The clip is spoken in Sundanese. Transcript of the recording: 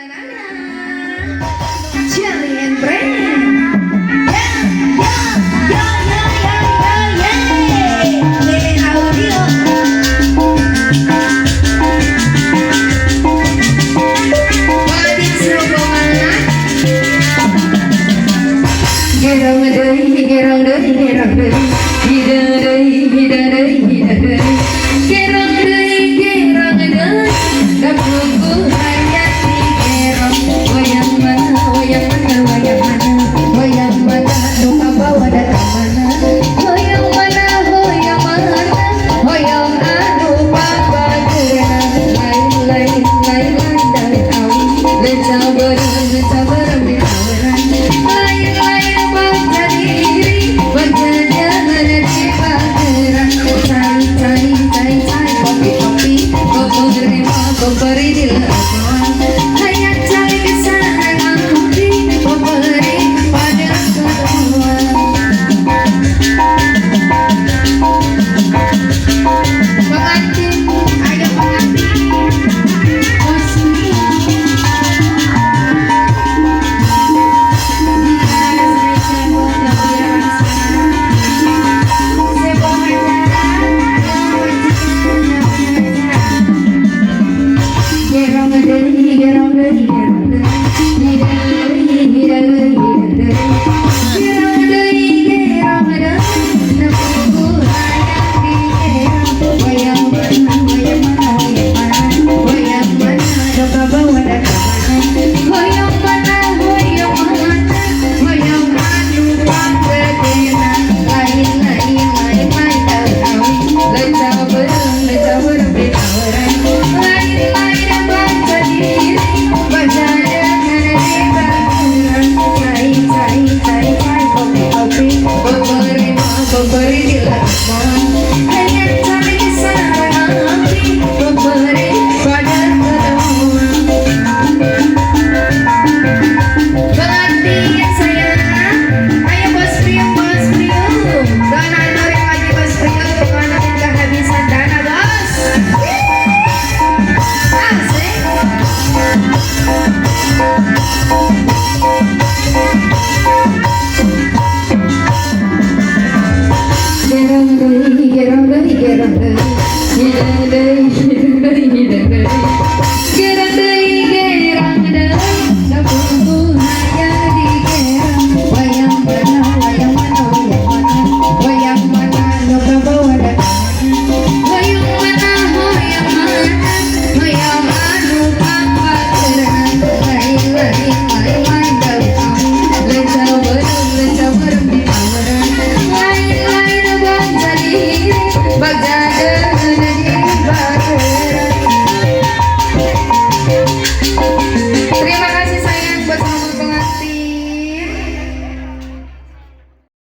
Charlie and Brand. Ya, ya, ya, ya, ya, ya, ya. Neneng Audio. Wadin rombongan. Gerong deui, gerong deui, gerong deui. Hideung deui, hideung deui, hideung deui. Gerong deui, gerong deui. Dapuku hayang digerong. Wayang mana, wayang mana, wayang mana? Wayang mana, nu kabawa datang mana? Hoyong mana, hoyong mana? Hoyong anu papageurna. Lain, lain, lain, lain dari awi. Leca beureum, leca beureum di aweran. Lain, lain bagja diri, bagja jangan dipageran. Cai, cai, cai, cai, kopi, kopi, bobori mah bobori di leukoan. Hayang calik sareng abdi, bobori pada ketemuan. Pengantin, ayo pengantin. Bos Gerong deui, gerong deui, gerong deui. Hideung deui, hideung deui, hideung deui. Gerong deui, gerong deui. Nepuku hayang digerong. Wayang mana, wayang mana, wayang mana? Wayang mana, nu kabawa datang mana? Hoyong mana, hoyong mana? Hoyong anu panggedena. Lain, lain, lain, lain daun awi. Leca beureum, leca beureum di taweran. Lain, lain bagja diri, bagja dengan dibaturan. Cai, cai, cai, cai, kopi, kopi, bobori mah bobori di lamongan. Hayang calik sareng abdi, bobori pada ketemuan. Pengantin sayang, ayo Bos Priuk, Bos Priuk. Dana noring lagi Bos Priuk, pokoknya kehabisan dana bos. Asik. Gerong deui, gerong deui, gerong deui. Hideung deui, hideung deui, hideung deui.